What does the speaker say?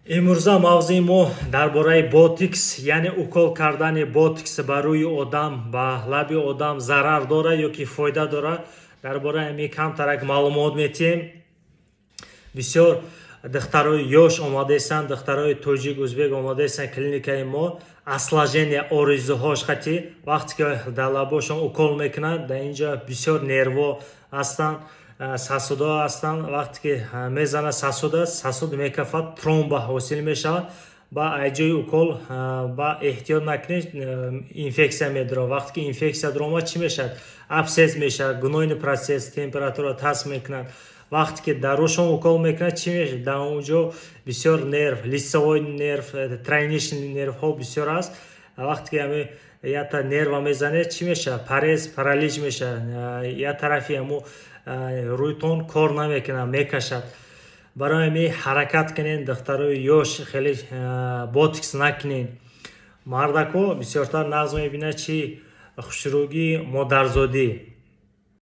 Имрӯза мавзӯи мо дар бораи ботокс, яъне укол кардани ботокс ба рӯи одам, ба лаби одам зарар дорад ё ки фоида дорад, дар бораи ҳамин камтарак маълумот метиҳем. Бисёр духтарои ёш омадаистанд, духтарои тоҷик, узбек омадаистанд клиникаи мо, осложнения, оризуҳош хати вақте ки дар лабошон укол мекунанд, дар ин ҷо бисёр нерво ҳастанд, сосудҳо ҳастанд. Вақте ки мезана сосуда, сосуд мекафад, тромба ҳосил мешавад. Ба ай ҷои укол ба эҳтиёт накунед, инфексия медорад. Вақте ки инфексия даромад, чӣ мешавад? Абсцесс мешавад, гнойный процесс, температура таст мекунад. Вақте ки дар рӯшон укол мекунад, чӣ мешавад? Дар он ҷо бисёр нерв, лицевой нерв, тройничный нервҳо бисёр аст. Вақте ки ҳами якта нерва мезанед, чӣ мешавад? Парез, паралич мешавад, як тарафи ҳамо рӯйтон кор намекунад, мекашад. Барои ҳамин ҳаракат кунед, духтарои ёш, хеле ботокс накунед. Мардако бисёртар нағз мебинад чи хушрӯгии модарзодӣ.